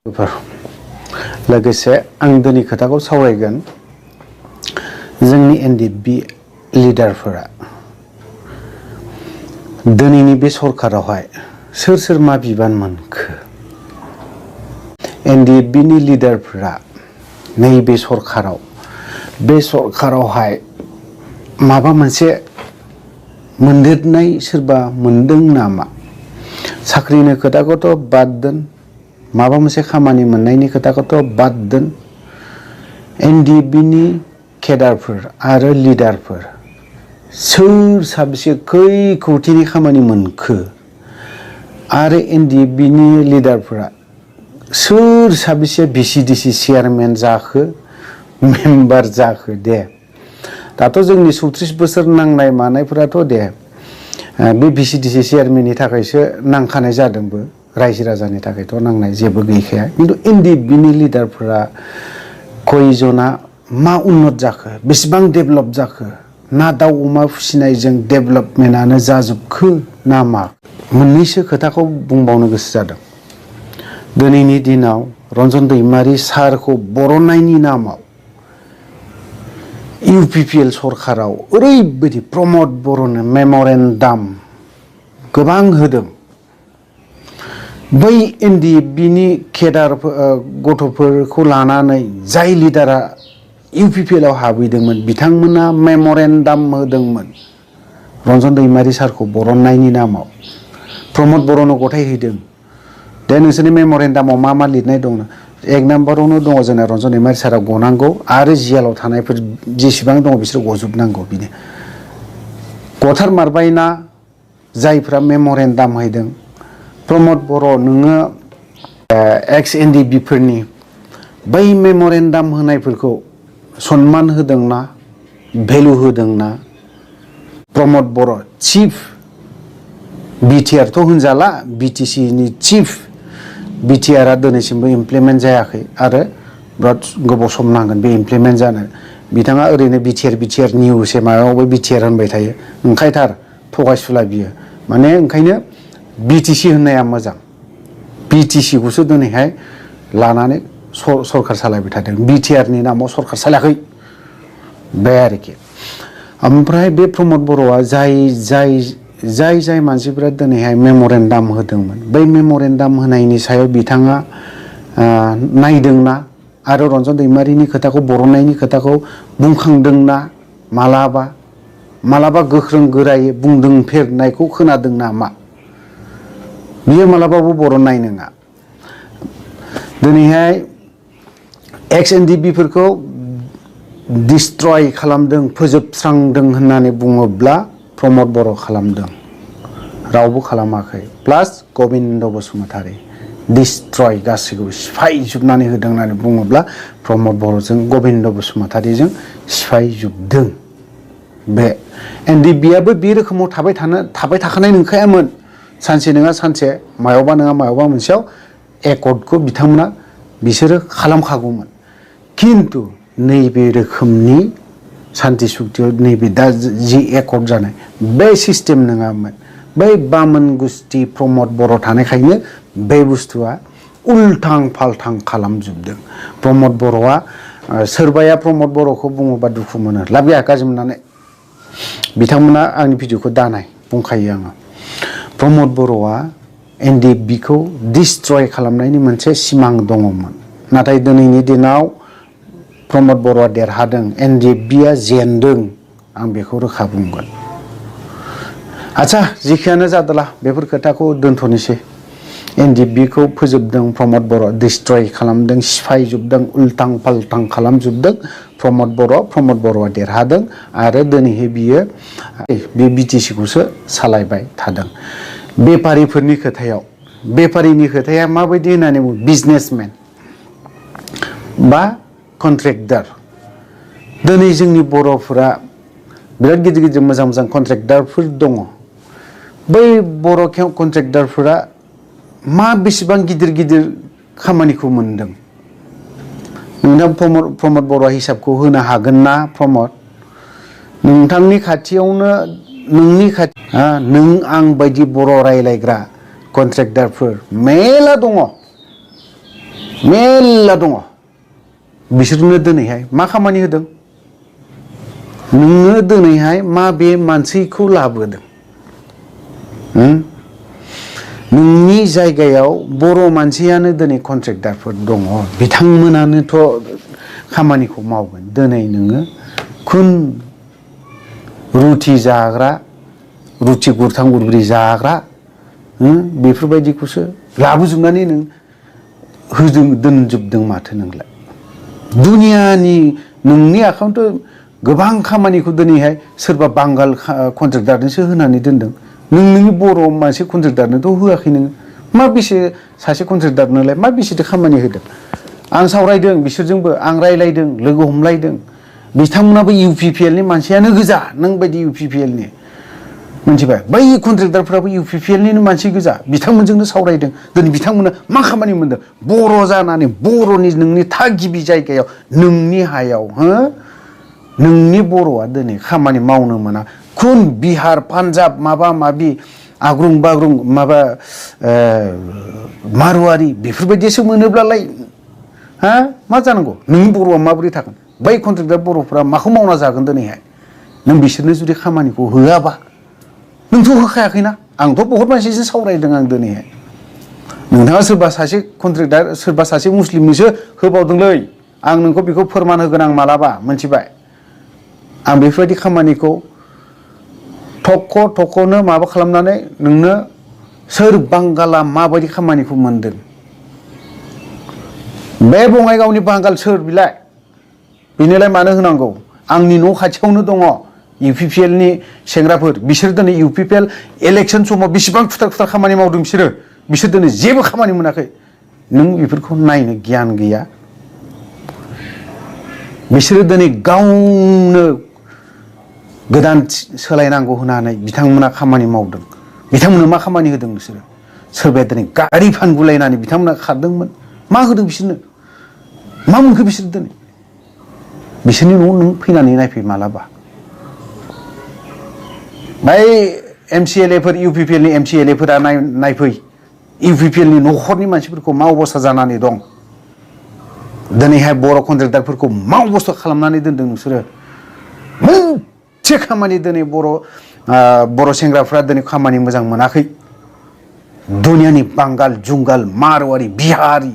लोगोसे आं दिनै खोथाखौ सावरायगोन जोंनि एनडिएफबि लिडारफोरा दिनैनि बे सरकारावहाय सोर सोर मा बिबान मोनखो एनडिएफबिनि लिडारफोरा नैबे सरकारावहाय माबा मोनसे मोनदेरनाय सोरबा मोनदों नामा साख्रिनि खोथाखौथ' बाद दोन माबा मोनसे खामानि मोननायनि खोथाखौथ' बाद दोन एनडिएफबिनि केडारफोर आरो लिडारफोर सोर साबेसे खै कौटिनि खामानि मोनखो आरो एनडिएफबिनि लिडारफोरा सोर साबेसे भिसिडिसि चेयारमेन जाखो मेम्बार जाखो दे दाथ' जोंनि 34 बोसोर नांनाय मानायफोराथ' दे बे भिसिडिसि चेयारमेननि थाखायसो नांखानाय जादोंबो रायजो राजानि थाखायथ' नांनाय जेबो गैखाया खिन्थु एनडिएफबिनि लिडारफोरा खयजना मा उन्नत जाखो बेसेबां डेभेलप जाखो ना दाउ अमा फिसिनायजों डेभेलपमेन्टआनो जाजोबखो ना मा मोननैसो खोथाखौ बुंबावनो गोसो जादों दिनैनि दिनाव रन्जन दैमारि सारखौ बरननायनि नामाव इउपिपिएल सरकाराव ओरैबायदि प्रमद बर'नो मेमरेन्डाम गोबां होदों बै एनडिएफबिनि केडार गथ'फोरखौ लानानै जाय लिडारा इउपिपिएलआव हाबहैदोंमोन बिथांमोना मेमरेन्डाम होदोंमोन रन्जन दैमारि सारखौ बरननायनि नामाव प्रमद बर'नो गथायहैदों दे नोंसोरनि मेमरेन्डामाव मा मा लिरनाय दं 1 नाम्बारावनो दङ जोंना रन्जन दैमारि सारा गनांगौ आरो जियालाव थानायफोर जेसेबां दङ बिसोर गजोबनांगौ बिनो गथारमारबायना जायफ्रा मेमरेन्डाम हैदों प्रमद बर' नोङो एक्स एनडिएफबिफोरनि बै मेमरेन्डाम होनायफोरखौ सनमान होदोंना भेलु होदोंना प्रमद बर' चिफ बिटिआरथ' होनजाला बिटिसिनि चिफ बिटिआरआ दिनैसिमबो इमप्लिमेन्ट जायाखै आरो बिराद गोबाव सम नांगोन बे इमप्लिमेन्ट जानो बिथाङा ओरैनो बिटिआर निउस माबायावबो बिटिआर होनबाय थायो ओंखायथार थगायसुला बियो माने ओंखायनो बिटिसि होननाया मोजां बिटिसिखौसो दिनैहाय लानानै सरकार सालायबाय थादों बिटिआरनि नामाव सरकार सालायाखै बे आरोखि ओमफ्राय बे प्रमद बर'आ जाय मानसिफ्रा दिनैहाय मेमरेन्डाम होदोंमोन बै मेमरेन्डाम होनायनि सायाव बिथाङा नायदोंना आरो रन्जन दैमारिनि खोथाखौ बरननायनि खोथाखौ बुंखांदोंना मालाबा गोख्रों गोरायै बुंदोंफेरनायखौ खोनादों नामा बियो मालाबाबो बरननाय नङा दिनैहाय एक्स एनडिएफबिफोरखौ डिस्ट्रय खालामदों फोजोबस्रांदों होननानै बुङोब्ला प्रमद बर' खालामदों रावबो खालामाखै प्लास गबिन्द बसुमतारी डिस्ट्रय गासैखौबो सिफायजोबनानै होदों होननानै बुङोब्ला प्रमद बर'जों गबिन्द बसुमतारीजों सिफायजोबदों बे एनडिएफबिआबो बे रोखोमाव थाबाय थाखानाय नंखायामोन सानसे नङा सानसे मायावबा नङा मायावबा मोनसेयाव एकर्डखौ बिसोरो खालामखागौमोन खिन्थु नैबे रोखोमनि सान्ति सुक्तियाव नैबे दा जि एकर्ड जानाय बे सिस्टेम नङामोन बै बामोन गुस्टि प्रमद बर' थानायखायनो बे बुस्थुआ उल्थां फाल्थां खालामजोबदों प्रमद बर'आ सोरबाया प्रमद बर'खौ बुङोबा दुखु मोनो लाब गैया गाज्रि मोननानै बिथांमोना आंनि भिडिअखौ दानाय बुंखायो आङो प्रमद बर'आ एनडिएफबिखौ डिस्ट्रय खालामनायनि मोनसे सिमां दङमोन नाथाय दिनैनि दिनाव प्रमद बर'आ देरहादों एनडिएफबिआ जेनदों आं बेखौ रोखा बुंगोन आच्छा जिखियानो जादोला बेफोर खोथाखौ दोनथ'नोसै एनडिएफबिखौ फोजोबदों प्रमद बर' डिस्ट्रय खालामदों सिफायजोबदों उल्थां फाल्थां खालामजोबदों प्रमद बर'आ देरहादों आरो दिनैहाय बियो बे बिटिसिखौसो सालायबाय थादों बेफारिनि खोथाया माबायदि होननानै बुङो बिजनेसमेन बा कन्ट्रेक्टार दिनै जोंनि बर'फोरा बिराद गिदिर मोजां कन्ट्रेक्टारफोर दङ बै बर' कन्ट्रेक्टारफोरा मा बेसेबां गिदिर खामानिखौ मोनदों नोंथां प्रमद बर'आ हिसाबखौ होनो हागोन ना प्रमद नोंथांनि खाथियावनो नों आं बायदि बर' रायलायग्रा कन्ट्रेक्टारफोर मेला दङ मेल्ला दङ बिसोरनो दिनैहाय मा खामानि होदों नोङो दिनैहाय मा बे मानसिखौ लाबोदों नोंनि जायगायाव बर' मानसियानो दिनै कन्ट्रेक्टारफोर दङ बिथांमोनानोथ' खामानिखौ मावगोन दिनै नोङो खुन रुटि जाग्रा रुटि गुरथां गुरब्रि जाग्रा बेफोरबायदिखौसो लाबोजोबनानै नों होजों दोनजोबदों माथो नोंलाय दुनियानि नोंनि आखायावथ' गोबां खामानिखौ दिनैहाय सोरबा बांगाल कन्ट्रेक्टारनोसो होनानै दोनदों नोंनि बर' मानसि कन्ट्रेक्टारनोथ' होआखै नोङो मा बेसे सासे कन्ट्रेक्टारनोलाय मा बेसेथो खामानि होदों आं सावरायदों बिसोरजोंबो आं रायलायदों लोगो हमलायदों बिथांमोनाबो UPPL नि मानसियानो गोजा नों बायदि UPPL नि मिथिबाय बै कन्ट्रेक्टारफ्राबो UPPL निनो मानसि गोजा बिथांमोनजोंनो सावरायदों दिनै बिथांमोना मा खामानि मोनदों बर' जानानै बर'नि नोंनि थागिबि जायगायाव नोंनि हायाव नोंनि बर'आ दिनै खामानि मावनो मोना खुन बिहार पान्जाब माबा माबि आग्रुं बाग्रुं माबा मारुवारि बेफोरबायदिसो मोनोब्लालाय मा जानांगौ नोंनि बर'आ माबोरै थागोन बै कन्ट्रेक्टार बर'फ्रा माखौ मावना जागोन दिनैहाय नों बिसोरनो जुदि खामानिखौ होआबा नोंथ' होखायाखैना आंथ' बहुत मानसिजों सावरायदों आं दिनैहाय नोंथाङा सोरबा सासे कन्ट्रेक्टार सोरबा सासे मुस्लिमनिसो होबावदोंलै आं नोंखौ बेखौ फोरमान होगोन आं मालाबा मिथिबाय आं बेफोरबायदि खामानिखौ थख'नो माबा खालामनानै नोंनो सोर बांगाला माबायदि खामानिखौ मोनदों बे बङाइगावनि बांगाल सोर बिलाय बेनोलाय मानो होनांगौ आंनि न' खाथियावनो दङ UPPL नि सेंग्राफोर बिसोर दिनै UPPL इलेक्सन समाव बेसेबां खुथार खामानि मावदों बिसोर दिनै जेबो खामानि मोनाखै नों बेफोरखौ नायनो गियान गैया बिसोरो दिनै गावनो गोदान सोलायनांगौ होननानै बिथांमोना खामानि मावदों बिथांमोननो मा खामानि होदों बिसोरो सोरबाया दिनै गारि फानगुलायनानै बिथांमोना खारदोंमोन मा होदों बिसोरनो मा मोनखो बिसोर दिनै बिसोरनि न'आव नों फैनानै नायफै मालाबा बै MCLA फोर UPPL नि MCLA फोरा नायफै UPPL नि न'खरनि मानसिफोरखौ मा अबस्था जानानै दं दिनैहाय बर' कन्ट्रेक्टारफोरखौ मा अबस्था खालामनानै दोनदों नोंसोरो मोनसे खामानि दिनै बर' सेंग्राफ्रा दिनै खामानि मोजां मोनाखै दुनियानि बांगाल जुंगाल मारवारि बिहारि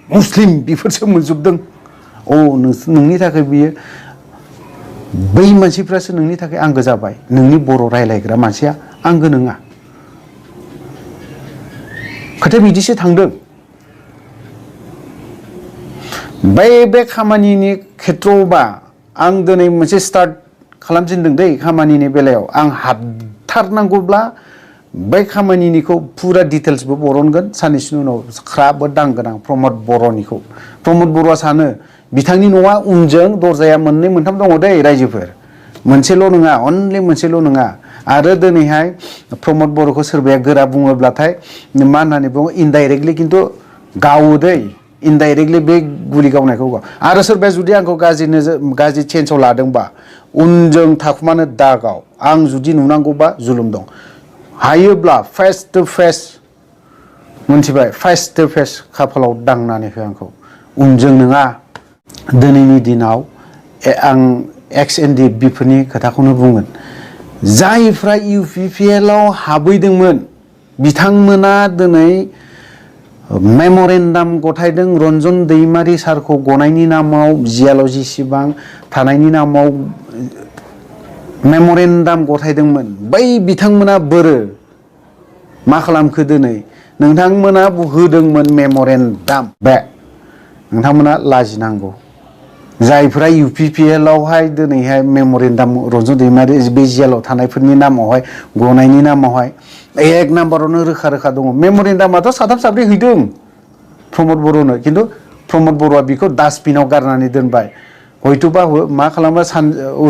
मुस्लिम बेफोरसो मोनजोबदों नोंनि थाखाय बियो बै मानसिफ्रासो नोंनि थाखाय आंगो जाबाय नोंनि बर' रायलायग्रा मानसिया आंगो नङा खोथाया बिदिसो थांदों बे खामानिनि खेथ्रआवबा आं दिनै मोनसे स्टार्ट खालामजेनदों दै खामानिनि बेलायाव आं हाबथारनांगौब्ला बै खामानिनिखौ फुरा डिटेल्सबो बरनगोन साननैसोनि उनाव ख्राबो दांगोन आं प्रमद बर'निखौ प्रमद बर'आ सानो बिथांनि न'आ उनजों दरजाया मोननै मोनथाम दङ दै रायजोफोर मोनसेल' नङा अनलि मोनसेल' नङा आरो दिनैहाय प्रमद बर'खौ सोरबाया गोरा बुङोब्लाथाय मा होननानै बुङो इनडाइरेक्टलि खिन्थु गावो दै इनडाइरेक्टलि बे गुलि गावनायखौ आरो सोरबाया जुदि आंखौ गाज्रि चेन्सआव लादोंबा उनजों थाखुमानो दागाव आं जुदि नुनांगौबा जुलुम दं हायोब्ला फेस टु फेस मोनथिबाय फेस टु फेस खाफालाव दांनानै हो आंखौ उनजों नङा दिनैनि दिनाव आं XNDP फोरनि खोथाखौनो बुंगोन जायफ्रा UPPL आव हाबैदोंमोन बिथांमोना दिनै मेम'रेन्डाम गथायदों रन्जन दैमारि सारखौ गनायनि नामाव जियालाव जेसेबां थानायनि नामाव मेम'रेन्डाम गथायदोंमोन बै बिथांमोना बोरो मा खालामखो दिनै नोंथांमोना होदोंमोन मेम'रेन्डाम बे नोंथांमोना लाजिनांगौ जायफ्रा UPPL आवहाय दिनैहाय मेम'रेन्डाम रन्जन दैमारि बे जियालाव थानायफोरनि नामावहाय गनायनि नामावहाय एक नाम्बारावनो रोखा रोखा दङ मेम'रेन्डामाथ' साथाम साब्रै हैदों प्रमद बर'नो खिन्थु प्रमद बर'आ बेखौ डास्टबिनाव गारनानै दोनबाय हयथ'बा मा खालामबा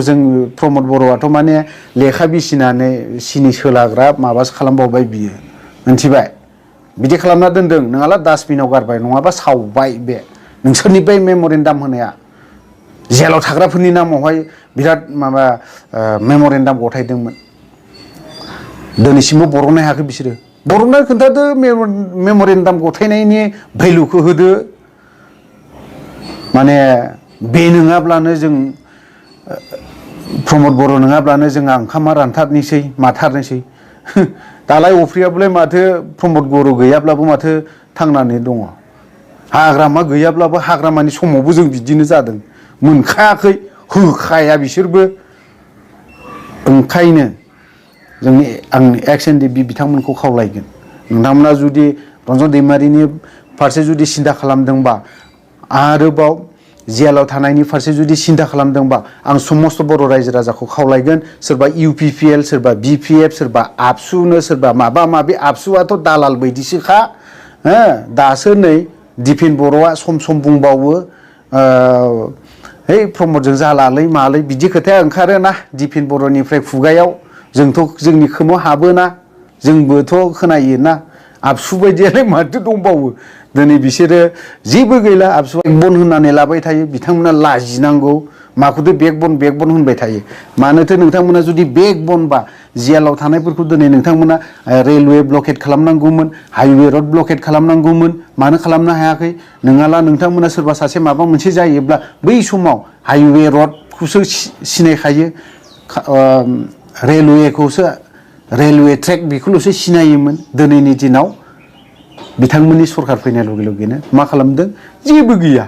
जों प्रमद बर'आथ' माने लेखा बिसिनानै सिनि सोलाग्रा माबासो खालामबावबाय बियो मिथिबाय बिदि खालामना दोनदों नङाला डास्टबिनाव गारबाय नङाबा सावबाय बे नोंसोरनि बै मेम'रेन्डाम होनाया जेलाव थाग्राफोरनि नामावहाय बिराद माबा मेम'रेन्डाम गथायदोंमोन दिनैसिमबो बरननो हायाखै बिसोरो बरननो खोन्थादो मेम'रेन्डाम गथायनायनि भेलुखौ होदो माने बे नङाब्लानो जों प्रमद बर' नङाब्लानो जोंहा ओंखामा रानथारनोसै माथारनोसै दालाय अफ्रियाबलाय माथो प्रमद बर' गैयाब्लाबो माथो थांनानै दङ हाग्रामा गैयाब्लाबो हाग्रामानि समावबो जों बिदिनो जादों मोनखायाखै होखाया बिसोरबो ओंखायनो जोंनि आंनि एक्स एन डि बि बिथांमोनखौ खावलायगोन नोंथांमोना जुदि रन्जन दैमारिनि फारसे जुदि सिन्था खालामदोंबा आरोबाव जेलाव थानायनि फारसे जुदि सिन्था खालामदोंबा आं समस्त बर' रायजो राजाखौ खावलायगोन सोरबा UPPL सोरबा BPF सोरबा आबसुनो सोरबा माबा माबि आबसुआथ' दालाल बायदिसोखा हो दासो नै दिपेन बर'आ सम सम बुंबावो है प्रमदजों जालालै मालै बिदि खोथाया ओंखारोना दिपेन बर'निफ्राय खुगायाव जोंथ' जोंनि खोमायाव हाबोना जोंबोथ' खोनायोना आबसु बायदियालाय माथो दंबावो दिनै बिसोरो जेबो गैला आबसुआ बेकबन होननानै लाबाय थायो बिथांमोना लाजिनांगौ माखौथो बेकबन होनबाय थायो मानोथो नोंथांमोना जुदि बेकबनबा जेलाव थानायफोरखौ दिनै नोंथांमोना रेलवे ब्लकेट खालामनांगौमोन हाइवे रड ब्लकेट खालामनांगौमोन मानो खालामनो हायाखै नङाला नोंथांमोना सोरबा सासे माबा मोनसे जायोब्ला बै समाव हाइवे रडखौसो सिनायखायो रेलवेखौसो रेलवे ट्रेक बेखौल'सो सिनायोमोन दिनैनि दिनाव बिथांमोननि सरखार फैनाय लगे लगेनो मा खालामदों जेबो गैया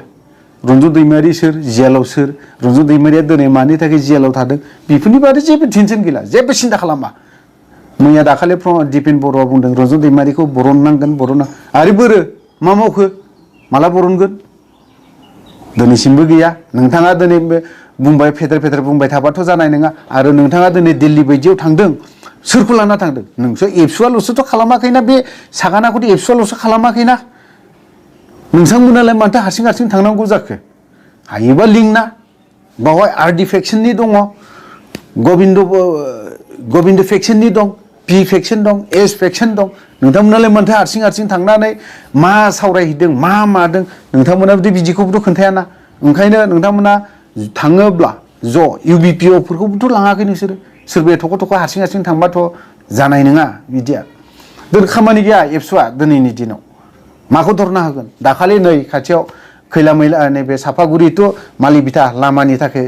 रन्जन दैमारि सोर जेलाव सोर रन्जन दैमारिया दिनै मानि थाखाय जेलाव थादों बेफोरनि बादै जेबो टेनसन गैला जेबो सिन्था खालामा मैया दाखालि दिपेन बर'आ बुंदों रन्जन दैमारिखौ बरननांगोन आरो बोरो मा मावखो माला बरनगोन दिनैसिमबो गैया नोंथाङा दिनै बुंबाय फेदेर बुंबाय थाबाथ' जानाय नङा आरो नोंथाङा दिनै दिल्ली बायदियाव थांदों सोरखौ लाना थांदों नोंसोर एबसुआल'सोथ' खालामाखैना बे सागानाखौथ' एबसुआल'सो खालामाखैना नोंथांमोनालाय मानोथो हारसिं थांनांगौ जाखो हायोबा लिंना बावहाय RD फेक्सननि दङ गबिन्द फेक्सननि दं P फेक्सन दं S फेक्सन दं नोंथांमोनालाय मानोथो हारसिं थांनानै मा सावरायहैदों मा मादों नोंथांमोना बिदिखौबोथ' खोन्थायाना ओंखायनो नोंथांमोना थाङोब्ला ज' UBPOफोरखौबोथ' लाङाखै नोंसोरो सोरबाया थख' हारसिं थांबाथ' जानाय नङा बिदिया दोन खामानि गैया एबसुआ दिनैनि दिनाव माखौ धरनो हागोन दाखालि नै खाथियाव खैला मैला नैबे सापागुरिथ' मालिबिथा लामानि थाखाय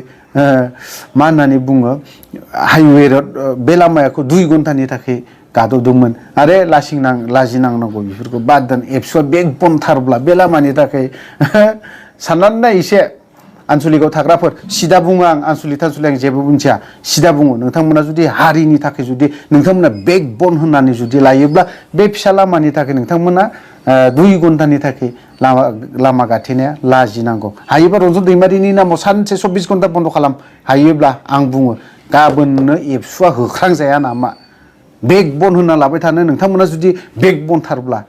मा होननानै बुङो हाइवे रड बे लामाखौ 2 घन्टानि थाखाय गादबदोंमोन आरो लाजिनांनांगौ बेफोरखौ बाद दोन एबसुआ बेकबनथारब्ला बे लामानि थाखाय साननानै नाय एसे आनसलिकआव थाग्राफोर सिदा बुङो आं आनसलिक आं जेबो बुंथिया सिदा बुङो नोंथांमोना जुदि हारिनि थाखाय जुदि नोंथांमोना बेकबन होननानै जुदि लायोब्ला बे फिसा लामानि थाखाय नोंथांमोना 2 घन्टानि थाखाय लामा गाथेनाया लाजिनांगौ हायोबा रन्जन दैमारिनि नामाव सानसे 24 घन्टा बन्द खालाम हायोब्ला आं बुङो गाबोननो एबसुआ होख्रांजाया नामा बेकबन होनना लाबाय थानो नोंथांमोना जुदि बेकबनथारब्ला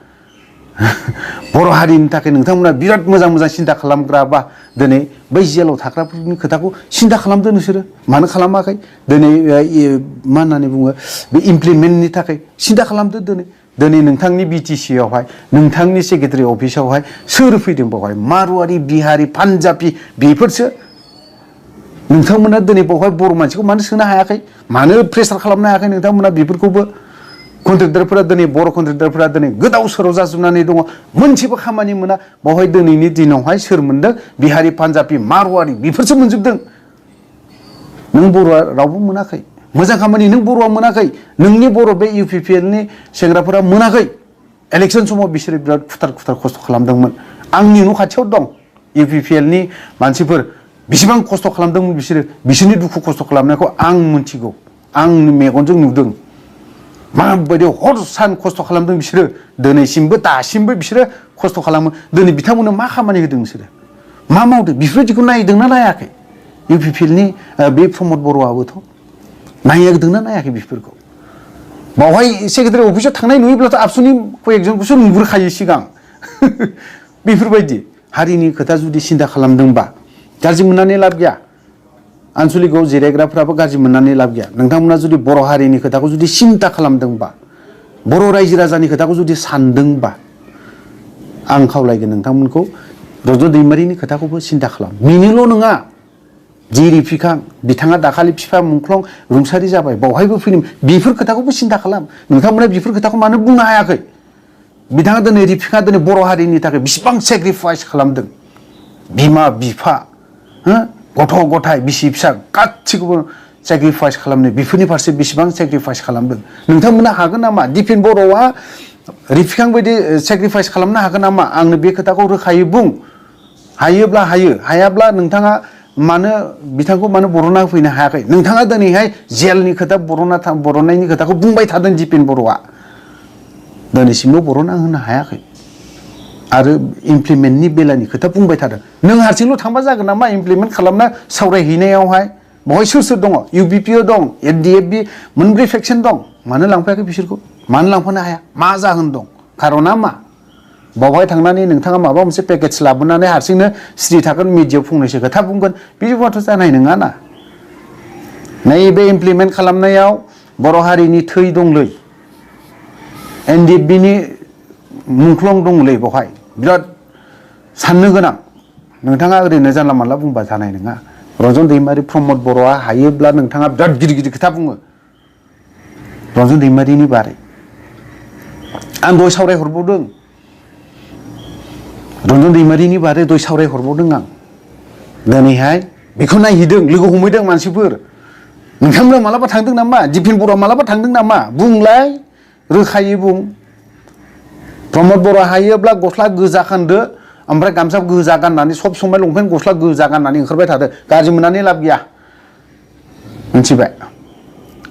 बर' हारिनि थाखाय नोंथांमोना बिराद मोजां सिन्था खालामग्राबा दिनै बै जेलाव थाग्राफोरनि खोथाखौ सिन्था खालामदो नोंसोरो मानो खालामाखै दिनै मा होननानै बुङो बे इमप्लिमेन्टनि थाखाय सिन्था खालामदो दिनै नोंथांनि BTC आवहाय नोंथांनि सेक्रेटारि अफिसावहाय सोर फैदों बावहाय मारवारि बिहारि पान्जाबि बेफोरसो नोंथांमोना दिनै बावहाय बर' मानसिखौ मानो सोनो हायाखै मानो प्रेसार खालामनो हायाखै नोंथांमोना बेफोरखौबो कन्ट्रेक्टरफोरा दिनै बर' कन्ट्रेक्टरफोरा दिनै गोदाव सोराव जाजोबनानै दङ मोनसेबो खामानि मोना बावहाय दिनैनि दिनावहाय सोर मोनदों बिहारि पान्जाबि मारवारि बेफोरसो मोनजोबदों नों बर'आ रावबो मोनाखै मोजां खामानि नों बर'आ मोनाखै नोंनि बर' बे UPPLनि सेंग्राफोरा मोनाखै इलेक्सन समाव बिसोरो बिराद खुथार खस्थ' खालामदोंमोन आंनि न' खाथियाव दं UPPLनि मानसिफोर बेसेबां खस्थ' खालामदोंमोन बिसोरनि दुखु खस्थ' खालामनायखौ आं मिथिगौ आंनि मेगनजों नुदों माबायदि हर सान खस्थ' खालामदों बिसोरो दिनैसिमबो दासिमबो बिसोरो खस्थ' खालामो दिनै बिथांमोननो मा खामानि होदों बिसोरो मा मावदों बेफोरबायदिखौ नायदोंना नायाखै UPPLनि बे प्रमद बर'आबोथ' नायदोंना नायाखै बेफोरखौ बावहाय सेक्रेटारि अफिसाव थांनाय नुयोब्लाथ' आबसुनि कयेकजनखौसो नुग्रोखायो सिगां बेफोरबायदि हारिनि खोथा जुदि सिन्था खालामदोंबा गाज्रि मोननानै लाब गैया आनसलिकआव जिरायग्राफ्राबो गाज्रि मोननानै लाब गैया नोंथांमोना जुदि बर' हारिनि खोथाखौ जुदि सिन्था खालामदोंबा बर' रायजो राजानि खोथाखौ जुदि सानदोंबा आं खावलायगोन नोंथांमोनखौ रन्जन दैमारिनि खोथाखौबो सिन्था खालाम बेनिल' नङा जिरि फिखां बिथाङा दाखालि बिफा मुंख्लं रुंसारि जाबाय बावहायबो फैनो बेफोर खोथाखौबो सिन्था खालाम नोंथांमोना बेफोर खोथाखौ मानो बुंनो हायाखै बिथाङा दिनै रिफिखा दिनै बर' हारिनि थाखाय बेसेबां सेक्रिफाइस खालामदों बिमा बिफा गथ' गथाय बिसि फिसा गासिखौबो सेक्रिफाइस खालामनो बेफोरनि फारसे बेसेबां सेक्रिफाइस खालामदों नोंथांमोना हागोन नामा दिपेन बर'आ रिफिखां बायदि सेक्रिफाइस खालामनो हागोन नामा आंनो बे खोथाखौ रोखायै बुं हायोब्ला हायो हायाब्ला नोंथाङा मानो बिथांखौ मानो बर'ना होफैनो हायाखै नोंथाङा दिनैहाय जेलनि खोथा बर'नायनि खोथाखौ बुंबाय थादों दिपेन बर'आ दिनैसिमबो बर'ना होनो हायाखै आरो इमप्लिमेन्टनि बेलानि खोथा बुंबाय थादों नों हारसिंल' थांबा जागोन नामा इमप्लिमेन्ट खालामना सावरायहैनायावहाय बहाय सोर सोर दङ इउबिपिअ दं एनडिएफबि मोनब्रै फेक्सन दं मानो लांफायाखै बिसोरखौ मानो लांफानो हाया मा जाहोन दं खार'ना मा बावहाय थांनानै नोंथाङा माबा मोनसे पेकेज लाबोनानै हारसिंनो सिरि थागोन मिडियायाव फंनैसो खोथा बुंगोन बिदिबाथ' जानाय नङा ना नैबे इमप्लिमेन्ट खालामनायाव बर' हारिनि थै दंलै एनडिएफबिनि मुंख्लं दंलै बावहाय बिराद साननो गोनां नोंथाङा ओरैनो जानला मानला बुंबा जानाय नङा रन्जन दैमारि प्रमद बर'आ हायोब्ला नोंथाङा बिराद गिदिर गिदिर खोथा बुङो रन्जन दैमारिनि बारै आं दहाय सावरायहरबावदों रन्जन दैमारिनि बारै दहाय सावरायहरबावदों आं दिनैहाय बेखौ नायहैदों लोगो हमहैदों मानसिफोर नोंथांमोना मालाबा थांदों नामा दिपेन बर'आ मालाबा थांदों नामा बुंलाय रोखायै बुं प्रमद बर'आ हायोब्ला गस्ला गोजा गानदो ओमफ्राय गामसा गोजा गाननानै सब समाय लंपेन्ट गस्ला गोजा गाननानै ओंखारबाय थादो गाज्रि मोननानै लाब गैया मिथिबाय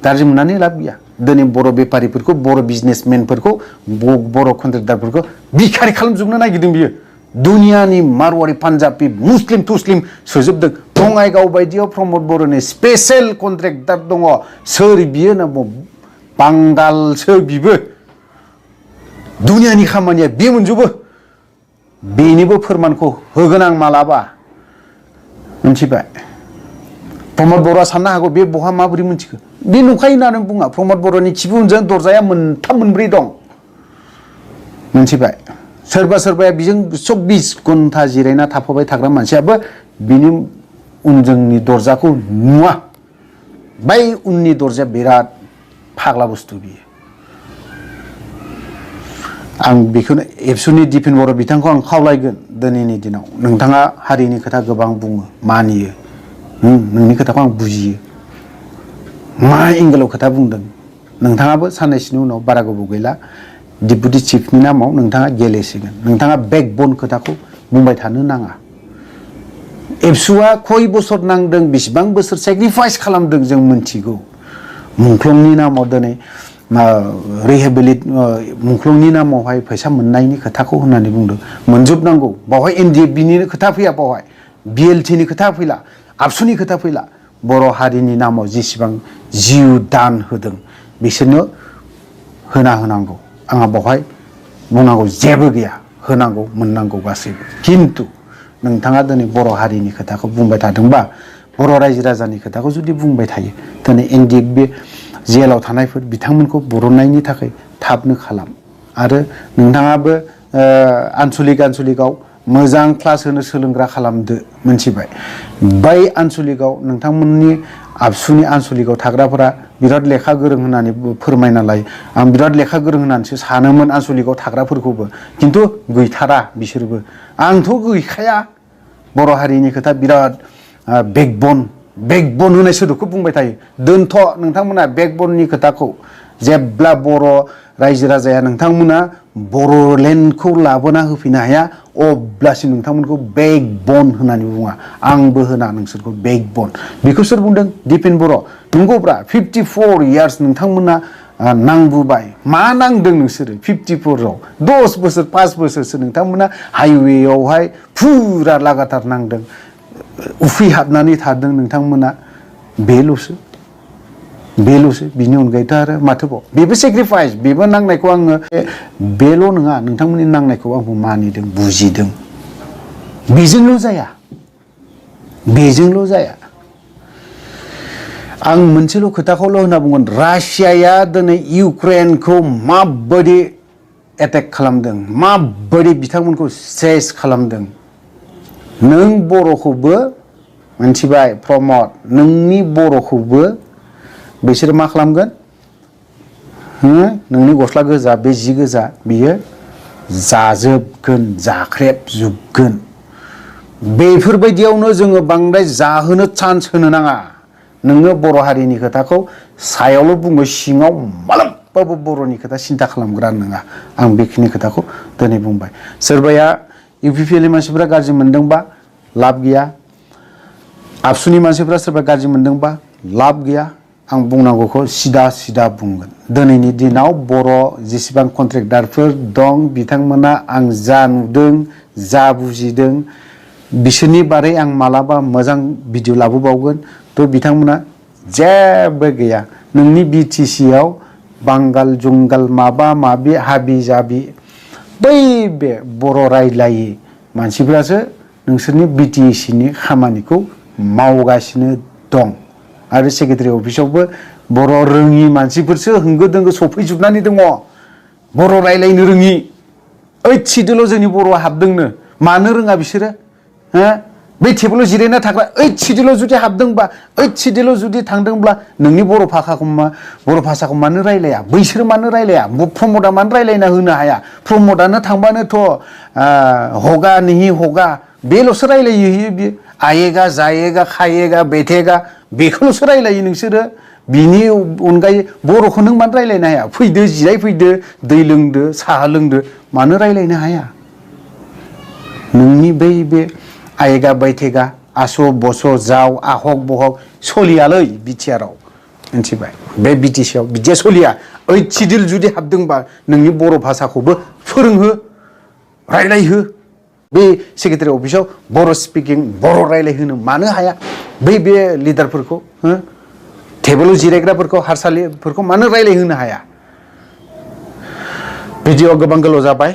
गाज्रि मोननानै लाब गैया दिनै बर' बेफारिफोरखौ बर' बिजनेसमेनफोरखौ बर' कन्ट्रेक्टारफोरखौ बिखारि खालामजोबनो नागिरदों बियो दुनियानि मारवारि पान्जाबि मुस्लिम थुस्लिम सोजोबदों बङाइगाव बायदियाव प्रमद बर'नि स्पेसियेल कन्ट्रेक्टार दङ सोर बियो ना बांगालसो बिबो दुनियानि खामानिया बे मोनजोबो बेनिबो फोरमानखौ होगोन आं मालाबा मिथिबाय प्रमद बर'आ साननो हागौ बे बहा माबोरै मिथिखो बे नंखाय होननानै बुङा प्रमद बर'नि खिबु उनजों दरजाया मोनथाम मोनब्रै दं मिथिबाय सोरबा सोरबाया बिजों 24 घन्टा जिरायना थाफाबाय थाग्रा मानसियाबो बिनि उनजोंनि दरजाखौ नुवा बै उननि दरजाया बिराद फाग्ला बुस्थु बियो आं बेखौनो एबसुनि दिपेन बर' बिथांखौ आं खावलायगोन दिनैनि दिनाव नोंथाङा हारिनि खोथा गोबां बुङो मानियो नोंनि खोथाखौ आं बुजियो मा एंगेलाव खोथा बुंदों नोंथाङाबो साननैसोनि उनाव बारा गोबाव गैला डिपुटि चिफनि नामाव नोंथाङा गेलेसिगोन नोंथाङा बेकबन खोथाखौ बुंबाय थानो नाङा एबसुआ खय बोसोर नांदों बेसेबां बोसोर सेक्रिफाइस खालामदों जों मिथिगौ मुंख्लंनि नामाव दिनै रिहेबिलिट मुंख्लंनि नामावहाय फैसा मोननायनि खोथाखौ होननानै बुंदों मोनजोबनांगौ बावहाय एनडिएफबिनि खोथा फैया बावहाय बिएलटिनि खोथा फैला आबसुनि खोथा फैला बर' हारिनि नामाव जेसेबां जिउ दान होदों बिसोरनो होनांगौ आंहा बावहाय बुंनांगौ जेबो गैया होनांगौ मोननांगौ गासैबो खिन्थु नोंथाङा दिनै बर' हारिनि खोथाखौ बुंबाय थादोंबा बर' रायजो राजानि खोथाखौ जुदि बुंबाय थायो दिनै एनडिएफबि जेलाव थानायफोर बिथांमोनखौ बरननायनि थाखाय थाबनो खालाम आरो नोंथाङाबो आनसलिकआव मोजां क्लास होनो सोलोंग्रा खालामदो मिथिबाय बै आनसलिकआव नोंथांमोननि आबसुनि आनसलिकआव थाग्राफोरा बिराद लेखा गोरों होननानै फोरमायना लायो आं बिराद लेखा गोरों होननानैसो सानोमोन आनसलिकआव थाग्राफोरखौबो खिन्थु गैथारा बिसोरबो आंथ' गैखाया बर' हारिनि खोथा बिराद बेकबन होनाय सोदोबखौ बुंबाय थायो दोनथ' नोंथांमोना बेकबननि खोथाखौ जेब्ला बर' रायजो राजाया नोंथांमोना बर'लेण्डखौ लाबोना होफैनो हाया अब्लासिम नोंथांमोनखौ बेकबन होननानै बुङा आंबो होना नोंसोरखौ बेकबन बेखौ सोर बुंदों दिपेन बर' नंगौब्रा 54 इयार्स नोंथांमोना नांबोबाय मा नांदों नोंसोरो 54आव 10 बोसोर 5 बोसोरसो नोंथांमोना हाइवेआवहाय फुरा लागातार नांदों उफैहाबनानै थादों नोंथांमोना बेल'सो बिनि अनगायैथ' आरो माथोबाव बेबो सेक्रिफाइस बेबो नांनायखौ आङो बेल' नङा नोंथांमोननि नांनायखौ आंबो मानिदों बुजिदों बेजोंल' जाया आं मोनसेल' खोथाखौल' होनना बुंगोन रासियाया दिनै इउक्रेनखौ माबायदि एटेक खालामदों माबायदि बिथांमोनखौ सेस खालामदों नों बर'खौबो मिथिबाय प्रमद नोंनि बर'खौबो बिसोर मा खालामगोन नोंनि गस्ला गोजा बे जि गोजा बियो जाजोबगोन जाख्रेबजोबगोन बेफोरबायदियावनो जोङो बांद्राय जाहोनो चान्स होनो नाङा नोङो बर' हारिनि खोथाखौ सायावल' बुङो सिङाव मालाबाबो बर'नि खोथा सिन्था खालामग्रा नङा आं बेखिनि खोथाखौ दिनै बुंबाय सोरबाया इउपिपिएलनि मानसिफोरा गाज्रि मोनदोंबा लाब गैया आबसुनि मानसिफोरा सोरबा गाज्रि मोनदोंबा लाब गैया आं बुंनांगौखौ सिदा सिदा बुंगोन दिनैनि दिनाव बर' जेसेबां कन्ट्रेक्टारफोर दं बिथांमोना आं जा नुदों जा बुजिदों बिसोरनि बारै आं मालाबा मोजां भिडिअ लाबोबावगोन थ' बिथांमोना जेबो गैया नोंनि बिटिसि आव बांगाल जुंगाल माबा माबि हाबि जाबि बै बे बर' रायलायै मानसिफोरासो नोंसोरनि बिटिसिनि खामानिखौ मावगासिनो दं आरो सेक्रेटारि अफिसावबो बर' रोङि मानसिफोरसो होंगो दोंगो सफैजोबनानै दङ बर' रायलायनो रोङि ओइद सिदोल' जोंनि बर'आ हाबदोंनो मानो रोङा बिसोरो हो बै टेबोलाव जिरायना थाग्रा ओइद सिदोल' जुदि हाबदोंबा ओइद सिदोल' जुदि थांदोंब्ला नोंनि बर' भाषाखौ मानो रायलाया बैसोर मानो रायलाया प्रमदा मानो रायलायना होनो हाया प्रमदानो थांबानोथ' हगा निहि हगा बेल'सो रायलायो बियो आयेगा जायेगा खायेगा बेथेगा बेखौल'सो रायलायो नोंसोरो बिनि अनगायै बर'खौ नों मानो रायलायनो हाया फैदो जिरायफैदो दै लोंदो साहा लोंदो मानो रायलायनो हाया नोंनि बे आयेगा बैथेगा आस' बस' जाव आहक बहक सलियालै बिटिआराव मिथिबाय बे बिटिसिआव बिदिया सलिया ओइद सिडिल जुदि हाबदोंबा नोंनि बर' भाषाखौबो फोरोंहो रायलायहो बे सेक्रेटारि अफिसाव बर' स्पिकिं बर' रायलायहोनो मानो हाया बे लिडारफोरखौ हो टेबोलाव जिरायग्राफोरखौ हारसालिफोरखौ मानो रायलायहोनो हाया भिडिअ गोबां गोलाव जाबाय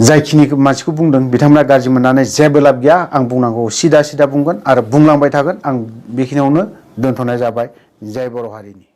जायखिनि मानसिखौ बुंदों बिथांमोना गाज्रि मोननानै जेबो लाब गैया आं बुंनांगौ सिदा सिदा बुंगोन आरो बुंलांबाय थागोन आं बेखिनियावनो दोनथ'नाय जाबाय जय बर' हारिनि